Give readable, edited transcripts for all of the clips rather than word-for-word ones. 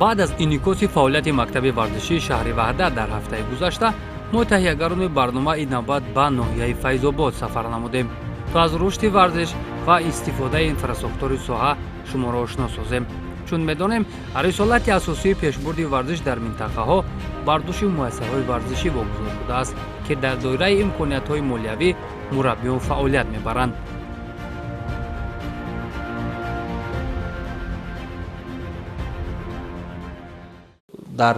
Баъд аз инъикоси фаъолияти мактаби варзишии шаҳри Ваҳдат дар ҳафтаи гузашта, мо таҳиягарони барнома ин навбат ба ноҳияи Файзобод сафар намудем, то аз рушди варзиш ва истифодаи инфрасохтори соҳа шуморо ошно созем. Чун медонем, рисолати асосии пешбурди варзиш дар минтақаҳо бар дӯши муассисаҳои варзишӣ вогузор шудааст, ки дар доираи имкониятҳои молиявӣ мураббиён фаъолият мебаранд. Дар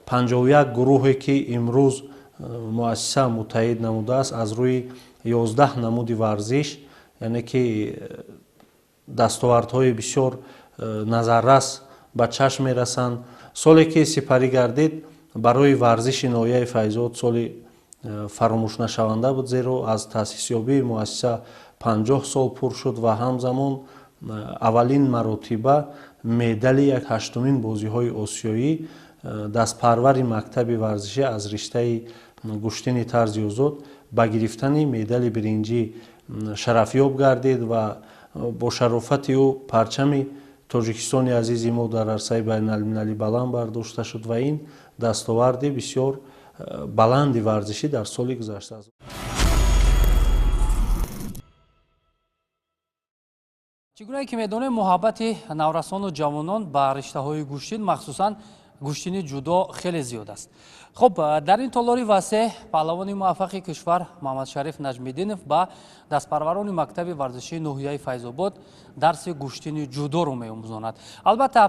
51 гурӯҳе ки имрӯз муассиса муттаҳид намудааст, аз рӯи 11 намуди варзиш, яъне ки дастовардҳои бисёр назаррас ба чашм мерасанд. Соле ки сипарӣ гардид, барои варзиши ноҳияи Файзобод соли фаромӯшнашаванда буд, зеро аз таъсисёбии муассиса 50 сол пур шуд ва ҳамзамон аввалин маротиба медали як ҳаштумин бозиҳои осиёӣ дастпарвари мактаби варзишӣ аз риштаи гӯштини тарзи озод ба гирифтани медали биринҷӣ шарафёб гардид ва бо шарофати ӯ парчами Тоҷикистони азизи мо дар арсаи байналмилалӣ баланд бардошта шуд ва ин дастоварди бисёр баланди варзишӣ дар соли гузашта аст. Чӣ гунае ки медонем, муҳаббати наврасону ҷавонон ба риштаҳои гӯштин, махсусан гӯштини ҷудо, хеле зиёд аст. Хуб, дар ин толори васеъ паҳлавони муваффақи кишвар Муҳаммадшариф Наҷмиддинов ба дастпарварони мактаби варзишии ноҳияи Файзобод дарси гӯштини ҷудоро меомӯзонад. Албатта,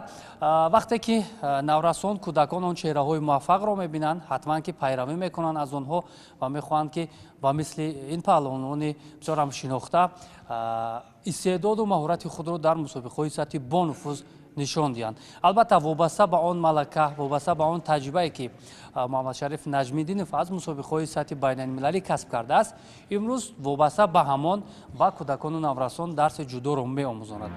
вақте ки наврасон, кӯдакон он чеҳраҳои муваффақро мебинанд, ҳатман ки пайравӣ мекунанд аз онҳо ва мехоҳанд, ки ба мисли ин паҳлавонони бисёр ҳам шинохта истеъдоду маҳорати худро дар мусобиқаҳои сатҳи бонуфуз нишон диҳанд. Албатта, вобаста ба он малака, вобаста ба он таҷрибае ки Муҳаммадшариф Наҷмиддинов аз мусобиқаҳои сатҳи байналмилалӣ касб кардааст, имрӯз вобаста ба ҳамон ба кӯдакону наврасон дарси ҷудоро меомӯзонад.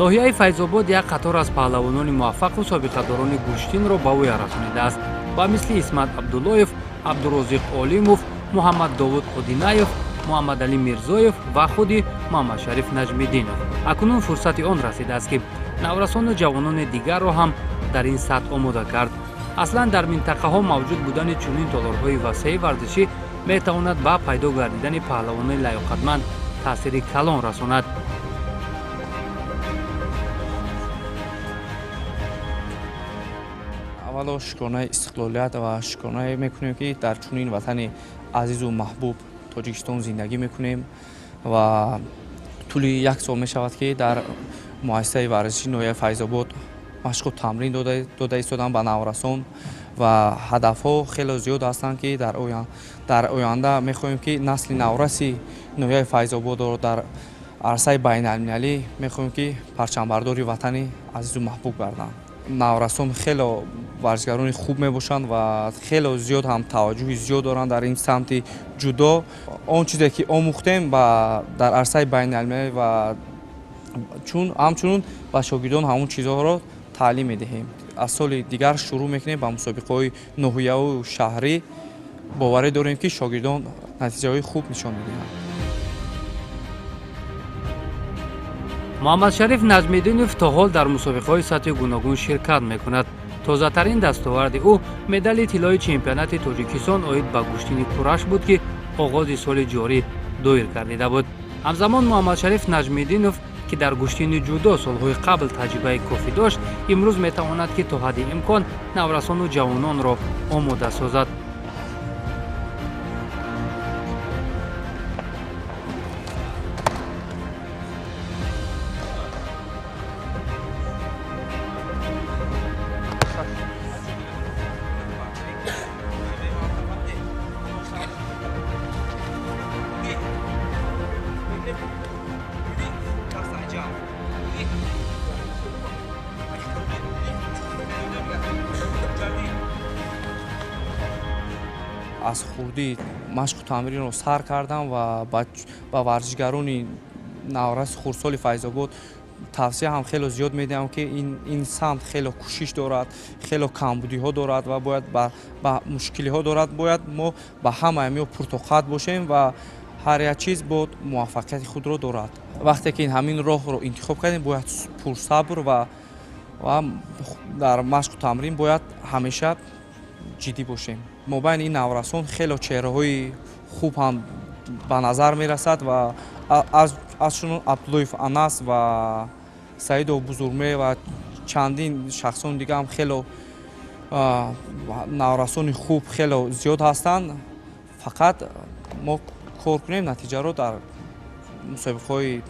Ноҳияи Файзобод як қатор аз паҳлавонони муваффақу собиқадорони гӯштинро ба воя расонидааст, ба мисли Исмат Абдуллоев, Абдурозиқ Олимов, Муҳаммад Довуд Одинаев, Муҳаммадалӣ Мирзоев ва худи Муҳаммадшариф Наҷмиддинов. Акнун фурсати он расидааст, ки наврасону ҷавонони дигарро ҳам дар ин сатҳ омода кард. Аслан дар минтақаҳо мавҷуд будани чунин толорҳои васеи варзишӣ метавонад ба пайдо гардидани паҳлавонони лаёқатманд таъсири калон расонад. Аввало шукронаи истиқлолият ва шукронае мекунем, ки дар чунин ватани азизу маҳбуб Тоҷикистон зиндагӣ мекунем ва тӯли як сол мешавад, ки дар муассисаи варзишии ноҳияи Файзобод машқу тамрин дода истодам ба наврасон ва ҳадафҳо хеле зиёд ҳастанд, ки дар оянда мехоҳем, ки насли навраси ноҳияи Файзободро дар арсаи байналмилалӣ мехоҳем, ки парчамбардори ватани азизу маҳбуб гарданд. Наврасон хеле варзишгарони хуб мебошанд ва хеле зиёд ҳам таваҷҷӯҳи зиёд доранд дар ин самти ҷудо. Он чизе ки омӯхтем дар арсаи байналмилалӣ ва чун ҳамчунин ба шогирдон ҳамон чизҳоро таълим медиҳем. Аз соли дигар шурӯъ мекунем ба мусобиқаҳои ноҳияву шаҳрӣ. Боварӣ дорем, ки шогирдон натиҷаҳои хуб нишон медиҳанд. Муҳаммадшариф Наҷмиддинов то ҳол дар мусобиқаҳои сатҳи гуногун ширкат мекунад. Тозатарин дастоварди ӯ медали тиллои чемпионати Тоҷикистон оид ба гӯштини кураш буд, ки оғози соли ҷорӣ доир гардида буд. Ҳамзамон Муҳаммадшариф Наҷмиддинов, ки дар гӯштини ҷудо солҳои қабл таҷрибаи кофӣ дошт, имрӯз метавонад, ки то ҳадди имкон наврасону ҷавононро омода созад. Аз хурдӣ Машқу тамринро сар кардам ва ба варзишгарони навраси хурдсоли Файзобод тавсия ҳам хело зиёд медиҳам, ки ин самт хело кӯшиш дорад, хело камбудиҳо дорад ва бояд ба мушкилиҳо дорад. Бояд мо ба ҳамаи мо пуртоқат бошем ва ҳар як чиз бо муваффақияти худро дорад. Вақте ки ҳамин роҳро интихоб кардем, бояд пурсабр ва дар машқу тамрин бояд ҳамеша ҷиддӣ бошем. Мобайни ин наврасон хело чеҳраҳои хуб ҳам ба назар мерасад ва аз чунон Абдуллоев Анас ва Саидов Бузургмеҳр ва чандин шахсони дига ҳам хело наврасони хуб хело зиёд ҳастанд. Фақат мо кор кунем, натиҷаро дар мусобиқаҳои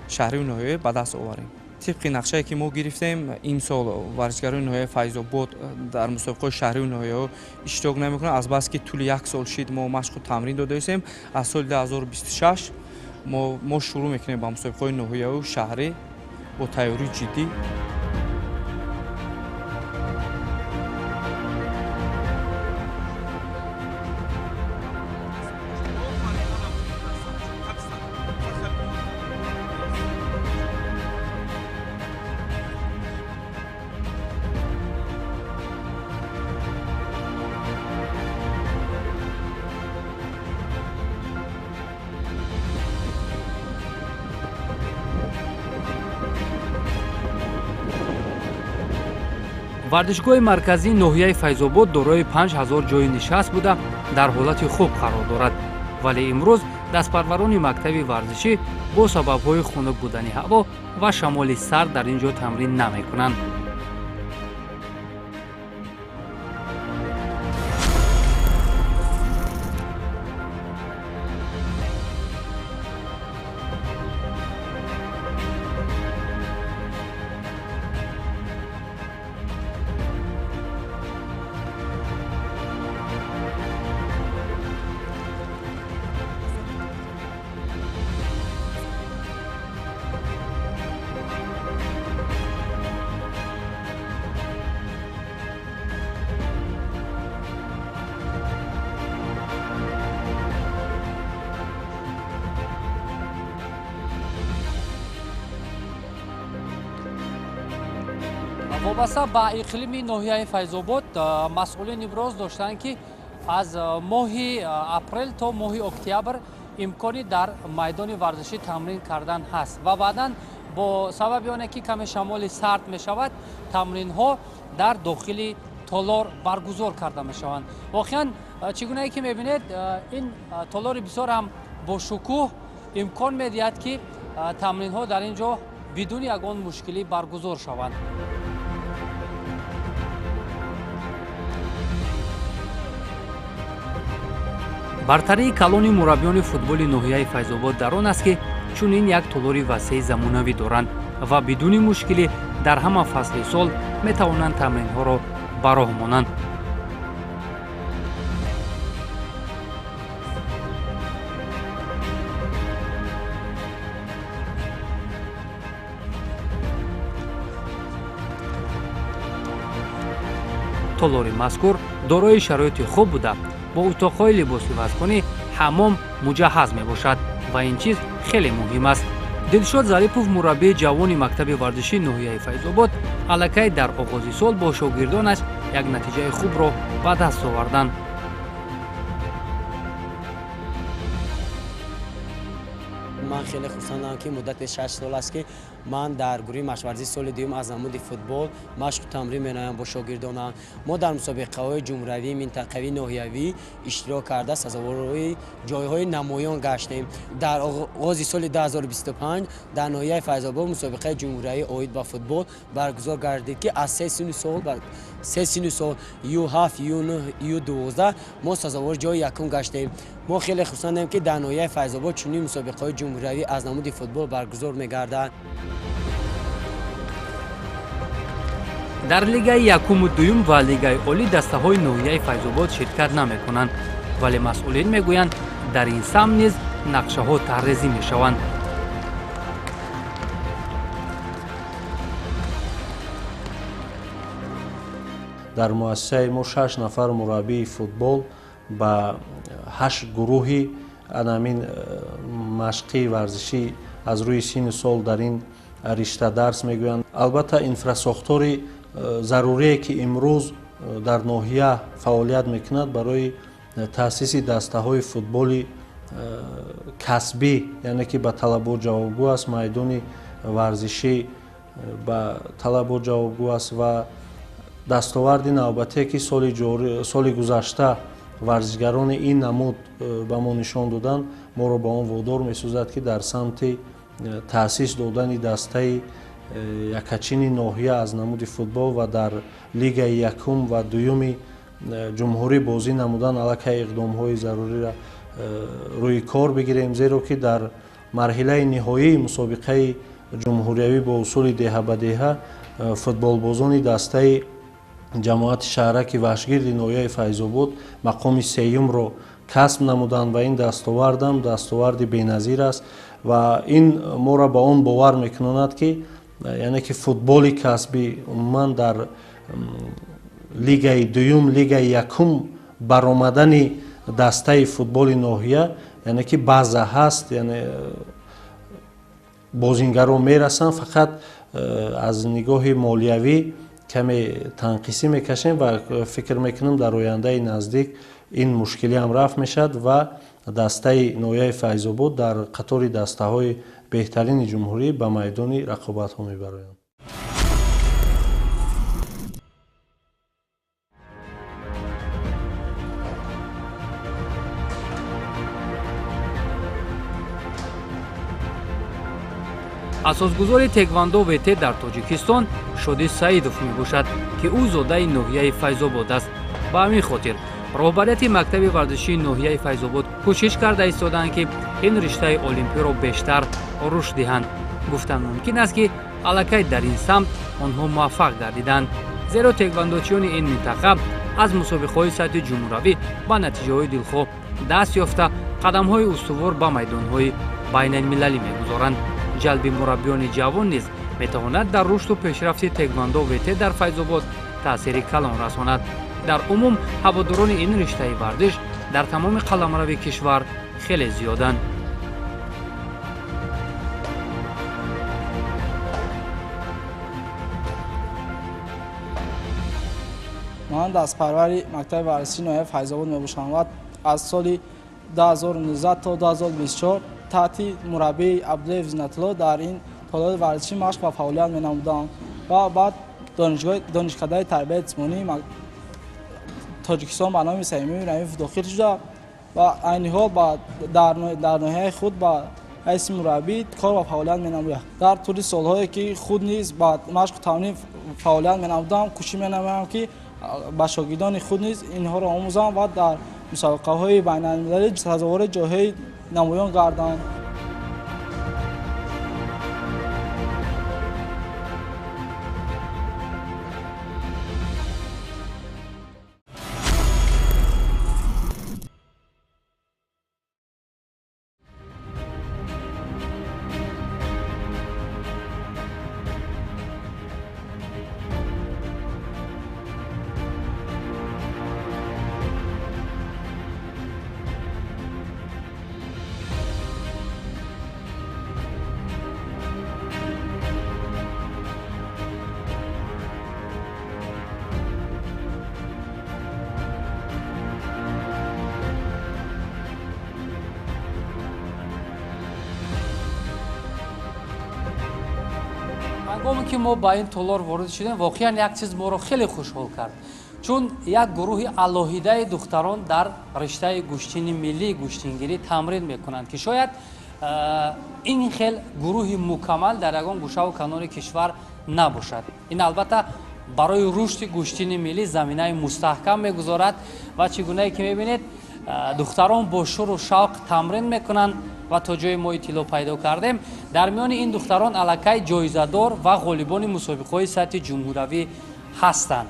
шаҳрию ноҳиявӣ ба даст оварем. Тибқи нақшае ки мо гирифтем, имсол варзишгарони ноҳияи Файзобод дар мусобиқаҳои шаҳрию ноҳиявӣ иштирок намекунанд, азбаски тӯли як сол шид мо машқу тамрин додаистем. Аз соли 2026 мо шурӯъ мекунем ба мусобиқаҳои ноҳиявию шаҳрӣ бо тайёрии ҷиддӣ. Варзишгоҳи марказии ноҳияи Файзобод дорои 5000 ҷойи нишаст буда, дар ҳолати хуб қарор дорад. Вале имрӯз дастпарварони мактаби варзишӣ бо сабабҳои хунук будани ҳаво ва шамоли сард дар ин ҷо тамрин намекунанд. Вобаста ба иқлими ноҳияи Файзобод масъулин иброз доштанд, ки аз моҳи апрел то моҳи октябр имкони дар майдони варзишӣ тамрин кардан ҳаст ва баъдан бо сабаби оне ки каме шамоли сард мешавад, тамринҳо дар дохили толор баргузор карда мешаванд. Воқеан чӣ гунае ки мебинед, ин толори бисёр ҳам бошукӯҳ имкон медиҳад, ки тамринҳо дар ин ҷо бидуни ягон мушкилӣ баргузор шаванд. Бартарии калони мураббиёни футболи ноҳияи Файзобод дар он аст, ки чунин як толори васеи замонавӣ доранд ва бидуни мушкилӣ дар ҳама фасли сол метавонанд тамринҳоро ба роҳ монанд. Толори мазкур дорои шароити хуб буда, бо утоқҳои либосивазкунӣ, ҳаммом муҷаҳҳаз мебошад ва ин чиз хеле муҳим аст. Дилшод Зарипов, мураббии ҷавони мактаби варзишии ноҳияи Файзобод, аллакай дар оғози сол бо шогирдонаш як натиҷаи хубро ба даст оварданд. Ман хеле хурсандам, ки муддати 6 сол аст, ки ман дар гурӯҳи машқварзии соли дуюм аз намуди футбол машқу тамрин менамоям бо шогирдонам. Мо дар мусобиқаҳои ҷумҳуриявӣ, минтақавӣ, ноҳиявӣ иштирок карда, сазовори ҷойҳои намоён гаштем. Дар оғози соли 2025 дар ноҳияи Файзобод мусобиқаи ҷумҳуриявӣ оид ба футбол баргузор гардид, ки аз се синну сол Ю7, Ю9, Ю12 мо сазовори ҷои якум гаштем. Мо хеле хурсандем, ки дар ноҳияи Файзобод чунин мусобиқаҳои ҷумҳуриявӣ аз намуди футбол баргузор мегардад. Дар лигаи якуму дуюм ва лигаи олӣ дастаҳои ноҳияи Файзобод ширкат намекунанд, вале масъулин мегӯянд, дар ин самт низ нақшаҳо тарҳрезӣ мешаванд. Дар муассисаи мо 6 нафар мураббии футбол Ба 8 гурӯҳи анамин машқии варзишӣ аз рӯи синну сол дар ин ришта дарс мегӯянд. Албатта, инфрасохтори зарурие, ки имрӯз дар ноҳия фаъолият мекунад барои таъсиси дастаҳои футболи касбӣ, яъне ки ба талабот ҷавобгӯ аст, майдони варзишӣ ба талабот ҷавобгӯ аст. Ва дастоварди навбатие, ки соли гузашта варзишгарони ин намуд ба мо нишон доданд, моро ба он водор месозад, ки дар самти таъсис додани дастаи якачини ноҳия аз намуди футбол ва дар лигаи якум ва дуюми ҷумҳурӣ бозӣ намудан аллакай иқдомҳои заруриро рӯи кор бигирем, зеро ки дар марҳилаи ниҳоии мусобиқаи ҷумҳуриявӣ бо усули деҳа ба деҳа футболбозони дастаи ҷамоати шаҳраки Вашгирди ноҳияи Файзобод мақоми сеюмро касб намуданд ва ин дастовардам дастоварди беназир аст ва ин моро ба он бовар мекунонад, ки яъне ки футболи касбӣ умуман дар лигаи дуюм, лигаи якум баромадани дастаи футболи ноҳия, яъне ки база ҳаст, яъне бозингарон мерасанд, фақат аз нигоҳи молиявӣ каме танқисӣ мекашем ва фикр мекунам, дар ояндаи наздик ин мушкилиам рафъ мешавад ва дастаи ноҳияи Файзобод дар қатори дастаҳои беҳтарини ҷумҳурӣ ба майдони рақобатҳо мебароянд. Асосгузори теквандо ВТ дар Тоҷикистон Шоди Саидов мебошад, ки ӯ зодаи ноҳияи Файзобод аст. Ба ҳамин хотир роҳбарияти мактаби варзишии ноҳияи Файзобод кӯшиш карда истодаанд, ки ин риштаи олимпиро бештар рушд диҳанд. Гуфтан мумкин аст, ки аллакай дар ин самт онҳо муваффақ гардиданд, зеро теквандочиёни ин минтақа аз мусобиқаҳои сатҳи ҷумҳуравӣ ба натиҷаҳои дилхоҳ даст ёфта, қадамҳои устувор ба майдонҳои байналмилалӣ мегузоранд. Ҷалби мураббиёни ҷавон низ метавонад дар рушду пешрафти теквандо ВТ дар Файзобод таъсири калон расонад. Дар умум ҳаводорони ин риштаи варзиш дар тамоми қаламрави кишвар хеле зиёданд. Ман дастпарвари мактаби варзишии ноҳияи Файзобод мебошам ва аз соли 2019 то 2024 таҳти мураббии Абдуллоев Зинатулло дар ин толори варзишӣ машқ ва фаъолият менамудам ва баъд донишкадаи тарбияи ҷисмонии Тоҷикистон ба номи Саимӣ Раимов дохил шуда ва айни ҳол дар ноҳияи худ ба ҳайси мураббӣ кор ва фаъолият менамоям. Дар тӯли солҳое, ки худ низ ба машқу тамрин фаъолият менамудам, кӯшиш менамоям, ки ба шогирдони худ низ инҳоро омӯзам ва дар мусобиқаҳои байналмилалӣ сазовори ҷойҳои намоён гарданд. Ҳангоме ки мо ба ин толор ворид шудем, воқеан як чиз моро хеле хушҳол кард, чун як гурӯҳи алоҳидаи духтарон дар риштаи гӯштини миллии гӯштингирӣ тамрин мекунанд, ки шояд ин хел гурӯҳи мукаммал дар ягон гӯшаву канори кишвар набошад. Ин албатта барои рушди гӯштини миллӣ заминаи мустаҳкам мегузорад ва чӣ гунае ки мебинед, духтарон бо шуру шавқ тамрин мекунанд ва то ҷое мо иттилоъ пайдо кардем, дар миёни ин духтарон аллакай ҷоизадор ва ғолибони мусобиқаҳои сатҳи ҷумҳуравӣ ҳастанд.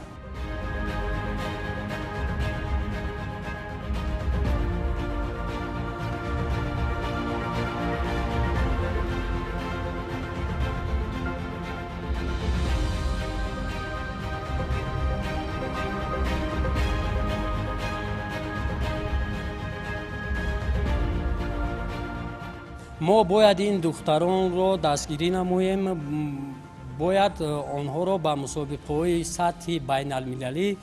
Мо бояд ин духтаронро дастгирӣ намоем, бояд онҳоро ба мусобиқаҳои сатҳи байналмилалӣ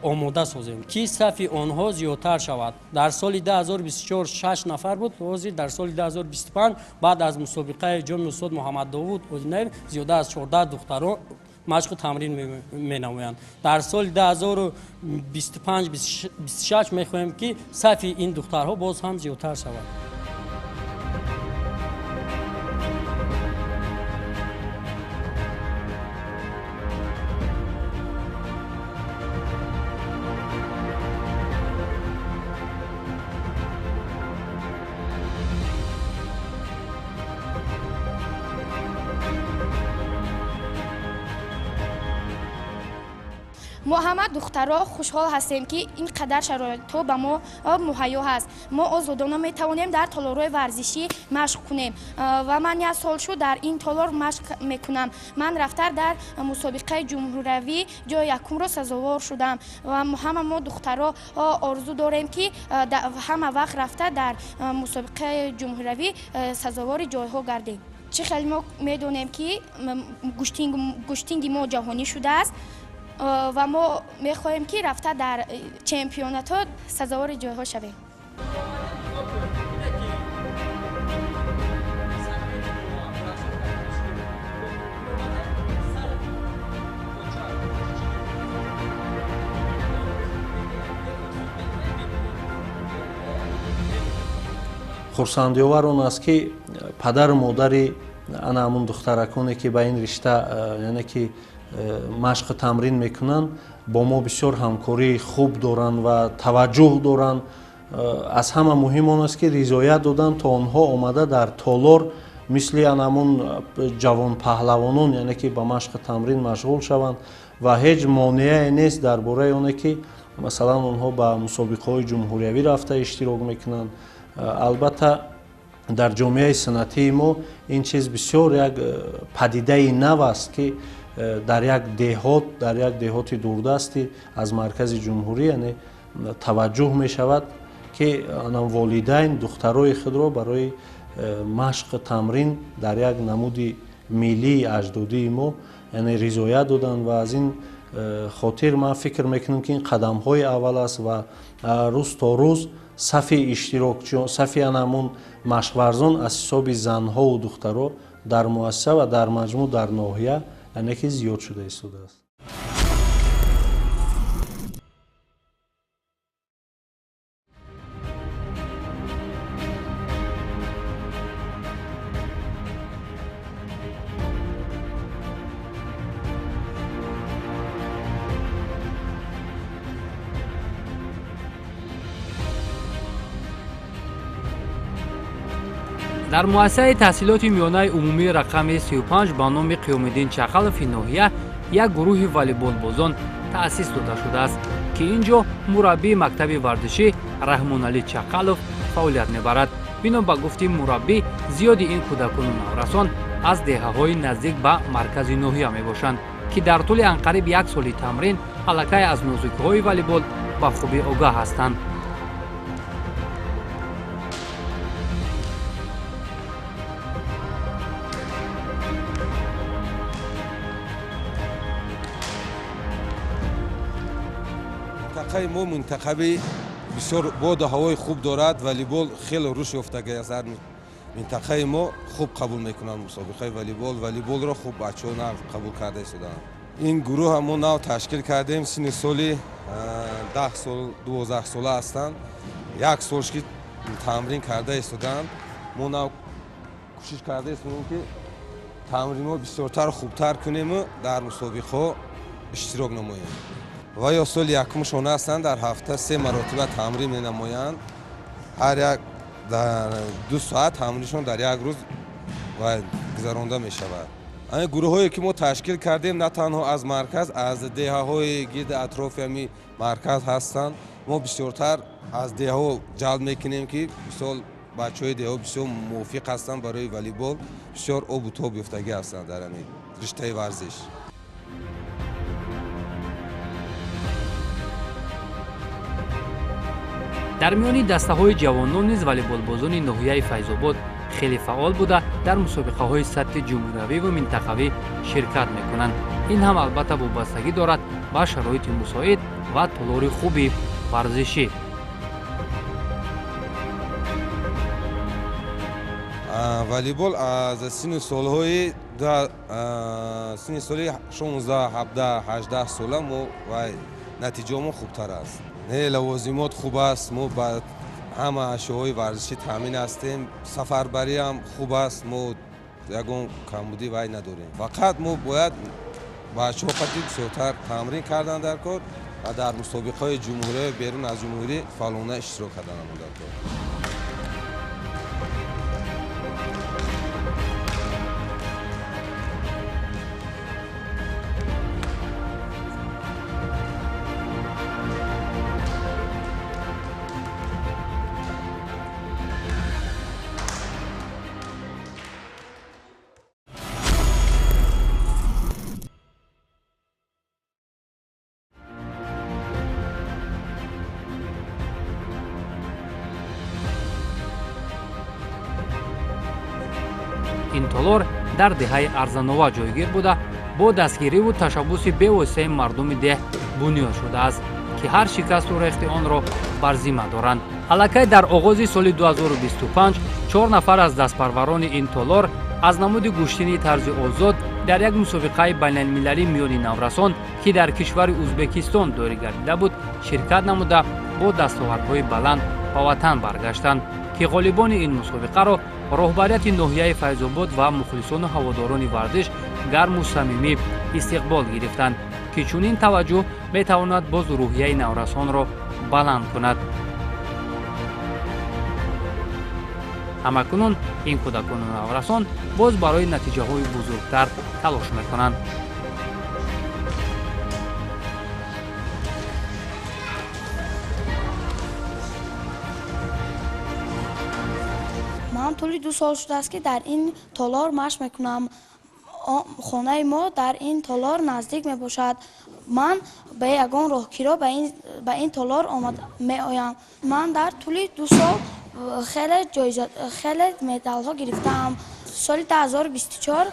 омода созем, ки сафи онҳо зиёдтар шавад. Дар соли 2024 6 нафар буд, ҳозир дар соли 2025 баъд аз мусобиқаи ҷоми устод Муҳаммаддовуд Одинаев зиёда аз 14 духтарон машқу тамрин менамоянд. Дар соли 2025-26 мехоҳем, ки сафи ин духтарҳо боз ҳам зиёдтар шавад. Мо ҳама духтаро хушҳол ҳастем, ки ин қадар шароитҳо ба мо муҳайё ҳаст. Мо озодона метавонем дар толорҳои варзишӣ машқ кунем ва ман як сол шуд дар ин толор машқ мекунам. Ман рафтар дар мусобиқаи ҷумҳуриявӣ ҷои якумро сазовор шудам ва ҳама мо духтаро орзу дорем, ки ҳама вақт рафта дар мусобиқаи ҷумҳуриявӣ сазовори ҷойҳо гардем. Чӣ хеле мо медонем, ки гӯштинги мо ҷаҳонӣ шудааст ва мо мехоҳем, ки рафта дар чемпионатҳо сазовори ҷойҳо шавем. Хурсандиовар он аст, ки падару модари ана ҳамун духтараконе, ки ба ин ришта, яъне ки машқу тамрин мекунанд, бо мо бисёр ҳамкории хуб доранд ва таваҷҷӯҳ доранд. Аз ҳама муҳим он аст, ки ризоят доданд, то онҳо омада дар толор мисли ана ҳамун ҷавонпаҳлавонон, яъне ки ба машқу тамрин машғул шаванд ва ҳеҷ монеае нест дар бораи оне, ки масалан онҳо ба мусобиқаҳои ҷумҳуриявӣ рафта иштирок мекунанд. Албатта, дар ҷомеаи санъатии мо ин чиз бисёр як падидаи нав аст, ки дар як деҳот, дар як деҳоти дурдасти аз маркази ҷумҳурӣ, яъне таваҷҷӯҳ мешавад, ки волидайн духтарои худро барои машқу тамрин дар як намуди миллии аҷдодии мо, яъне ризоят доданд. Ва аз ин хотир ман фикр мекунам, ки ин қадамҳои аввал аст ва рӯз то рӯз сафи иштирокчиён, сафи ана ҳамун машқварзон аз ҳисоби занҳову духтаро дар муассиса ва дар маҷмӯъ дар ноҳия, яъне ки зиёд шуда истодааст. Дар муассисаи таҳсилоти миёнаи умумии рақами 35 ба номи Қиёмиддин Чақалови ноҳия як гурӯҳи волейболбозон таъсис дода шудааст, ки ин ҷо мураббии мактаби варзишӣ Раҳмоналӣ Чақалов фаъолият мебарад. Бино ба гуфти мураббӣ, зиёди ин кӯдакону наврасон аз деҳаҳои наздик ба маркази ноҳия мебошанд, ки дар тӯли анқариб як соли тамрин аллакай аз нозукиҳои волейбол ба хубӣ огаҳ ҳастанд. Минтақаи мо минтақаи бисёр боду ҳавои хуб дорад, волейбол хеле рушд ёфтагӣ аст. Ҳар минтақаи мо хуб қабул мекунанд мусобиқаи волейбол, волейболро хуб бачаҳо нав қабул карда истодаанд. Ин гурӯҳ мо нав ташкил кардем, синни соли 10 сол, 12 сола ҳастанд. Як солш ки тамрин карда истодаанд. Мо нав кӯшиш карда истодем, ки тамринҳо бисёртар хубтар кунему дар мусобиқаҳо иштирок намоем. Ва ё соли якумшон ҳастанд, дар ҳафта 3 маротиба тамрин менамоянд. Ҳар як 2 соат тамриншон дар як рӯз гузаронда мешавад. Ин гурӯҳое ки мо ташкил кардем на танҳо аз марказ, аз деҳаҳои гирди атрофи ҳамин марказ ҳастанд. Мо бисёртар аз деҳаҳо ҷалб мекунем, ки мисол бачаҳои деҳаҳо бисёр мувофиқ ҳастанд барои волейбол, бисёр обу тоб ёфтагӣ ҳастанд дар ҳамин риштаи варзиш. Дар миёни дастаҳои ҷавонон низ волейболбозони ноҳияи Файзобод Хеле фаъол буда, дар мусобиқаҳои сатҳи ҷумҳуриявӣ ва минтақавӣ ширкат мекунанд. Ин ҳам албатта вобастагӣ дорад ба шароити мусоид ва толори хуби варзишӣ. Волейбол аз синни солҳои синни соли 16, 17, 18 сола мо вай натиҷамо хубтар аст. Не, лавозимот хуб аст, мо ба ҳама ашёҳои варзишӣ таъмин ҳастем, сафарбарӣ ҳам хуб аст, мо ягон камбудӣ вай надорем. Фақат мо бояд бачаҳо қати бисёртар тамрин кардан дар кор ва дар мусобиқаҳои ҷумҳурӣ берун аз ҷумҳурӣ фаъолона иштирок кардан дар кор. Ин толор дар деҳаи Арзанова ҷойгир буда, бо дастгириву ташаббуси бевоситаи мардуми деҳ бунёд шудааст, ки ҳар шикасту рехти онро бар зимма доранд. Аллакай дар оғози соли 2025 чор нафар аз дастпарварони ин толор аз намуди гӯштини тарзи озод дар як мусобиқаи байналмилалӣ миёни наврасон, ки дар кишвари Ӯзбекистон доир гардида буд, ширкат намуда бо дастовардҳои баланд ба ватан баргаштанд, ки ғолибони ин мусобиқаро роҳбарияти ноҳияи Файзобод ва мухлисону ҳаводорони варзиш гарму самимӣ истиқбол гирифтанд, ки чунин таваҷҷӯҳ метавонад боз рӯҳияи наврасонро баланд кунад. Ҳамакунун ин кӯдакону наврасон боз барои натиҷаҳои бузургтар талош мекунанд. Ман тӯли 2 сол шудааст, ки дар ин толор машқ мекунам. Хонаи мо дар ин толор наздик мебошад. Ман ба ягон роҳкиро ба ин толор меоям. Ман дар тӯли 2 сол хеле ҷоиза, хеле медалҳо гирифтаам. Соли 2024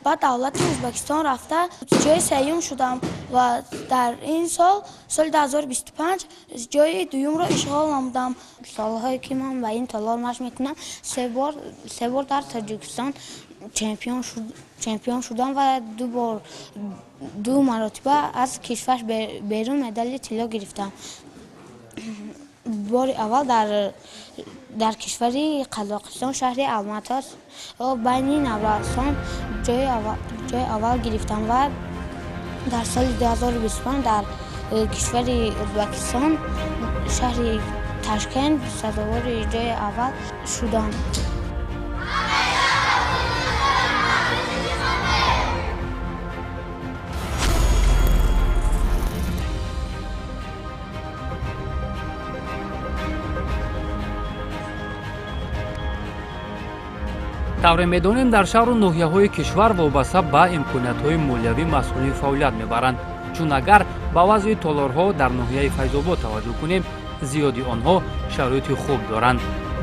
ба давлати Ӯзбекистон рафта ҷои сеюм шудам ва дар ин сол, соли 2025 ҷои дуюмро ишғол намудам. Солҳое ки ман ба ин толор машқ мекунам, се бор дар Тоҷикистон чемпион шудам ва ду маротиба аз кишвар берун медали тилло гирифтам. Бори аввал дар кишвари Қазоқистон, шаҳри Алмато, байни наврасон ҷои аввал гирифтам ва дар соли 2025 дар кишвари Ӯзбекистон, шаҳри Ташкент сазовори ҷои аввал шудам. Тавре медонем, дар шаҳру ноҳияҳои кишвар вобаста ба имкониятҳои молиявӣ масъулин фаъолият мебаранд. Чун агар ба вазъи толорҳо дар ноҳияи Файзобод таваҷҷӯҳ кунем, зиёди онҳо шароити хуб доранд.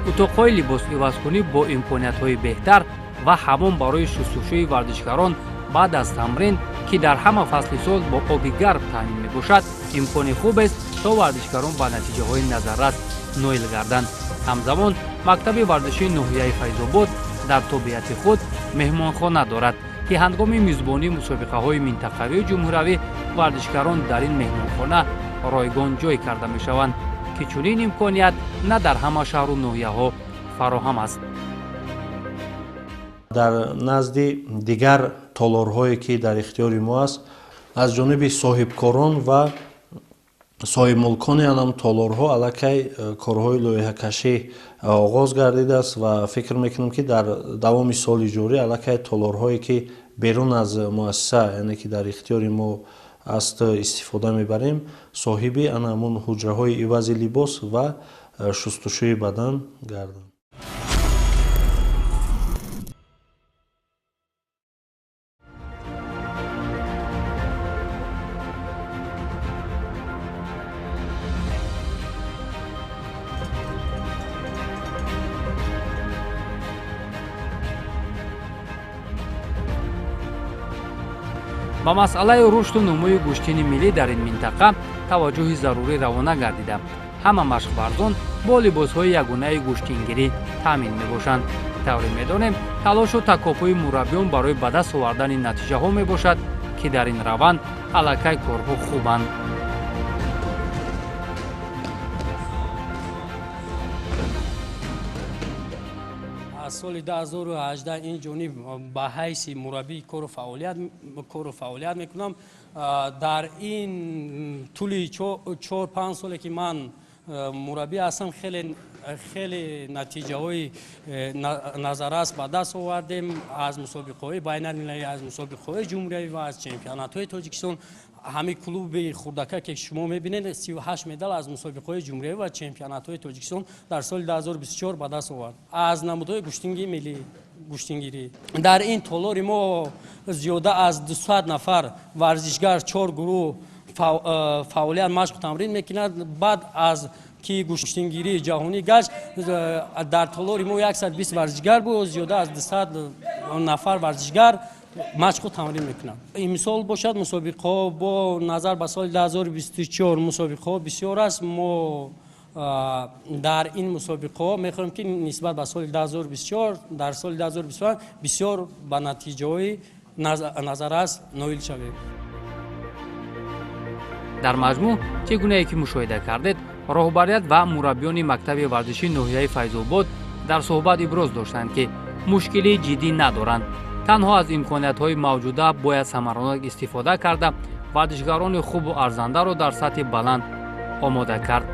Утоқҳои либосивазкунӣ бо имкониятҳои беҳтар ва ҳамом барои шустушӯи варзишгарон баъд аз тамрин, ки дар ҳама фасли сол бо оби гарм таъмин мебошад, имкони хубест то варзишгарон ба натиҷаҳои назаррас ноил гарданд. Ҳамзамон мактаби варзишии ноҳияи Файзобод дар тобеати худ меҳмонхона дорад, ки ҳангоми мизбонии мусобиқаҳои минтақавию ҷумҳуравӣ варзишгарон дар ин меҳмонхона ройгон ҷой карда мешаванд, ки чунин имконият на дар ҳама шаҳру ноҳияҳо фароҳам аст. Дар назди дигар толорҳое ки дар ихтиёри мо аст, аз ҷониби соҳибкорон ва соҳибмулкони анам толорҳо аллакай корҳои лоиҳакашӣ оғоз гардидааст ва фикр мекунам, ки дар давоми соли ҷорӣ аллакай толорҳое ки берун аз муассиса, яъне ки дар ихтиёри мо аст, истифода мебарем, соҳиби ана ҳамун ҳуҷраҳои ивази либос ва шустушӯи бадан гарданд. Ба масъалаи рушду нумӯи гӯштини миллӣ дар ин минтақа таваҷҷӯҳи зарурӣ равона гардида, ҳама машқварзон бо либосҳои ягонаи гӯштингирӣ таъмин мебошанд. Тавре медонем, талошу такопӯи мураббиён барои ба даст овардани натиҷаҳо мебошад, ки дар ин раванд аллакай корҳо хубанд. Аз соли 2018 ин ҷониб ба ҳайси мураббии кору фаъолият мекунам. Дар ин тӯли 4-5 соле ки ман мураббӣ ҳастам, хеле натиҷаҳои назаррас ба даст овардем аз мусобиқаҳои байналмилалӣ, аз мусобиқаҳои ҷумҳуриявӣ ва аз чемпионатҳои Тоҷикистон. Ҳамин клуби хурдака ки шумо мебинед, 38 медал аз мусобиқаҳои ҷумҳуриявӣ ва чемпионатҳои Тоҷикистон дар соли 2024 ба даст овард. Аз намудҳои гӯштингии миллӣ гӯштингирӣ дар ин толори мо зиёда аз 200 нафар варзишгар, 4 гурӯҳ фаъолият машқу тамрин мекунад. Баъд аз ки гӯштингирии ҷаҳонӣ гашт, дар толори мо 120 варзишгар буд, зиёда аз 200 нафар варзишгар машқу тамрин мекунанд. Имсол бошад, мусобиқаҳо бо назар ба соли 2024 мусобиқаҳо бисёр аст. Мо дар ин мусобиқаҳо мехоҳем ки нисбат ба соли 2024 дар соли 2025 бисёр ба натиҷаҳои назаррас ноил шавем. Дар маҷмӯъ, чӣ гунае ки мушоҳида кардед, роҳбарият ва мураббиёни мактаби варзишии ноҳияи Файзобод дар суҳбат иброз доштанд, ки мушкилии ҷиддӣ надоранд. Танҳо аз имкониятҳои мавҷуда бояд самаранок истифода карда, варзишгарони хубу арзандаро дар сатҳи баланд омода кард.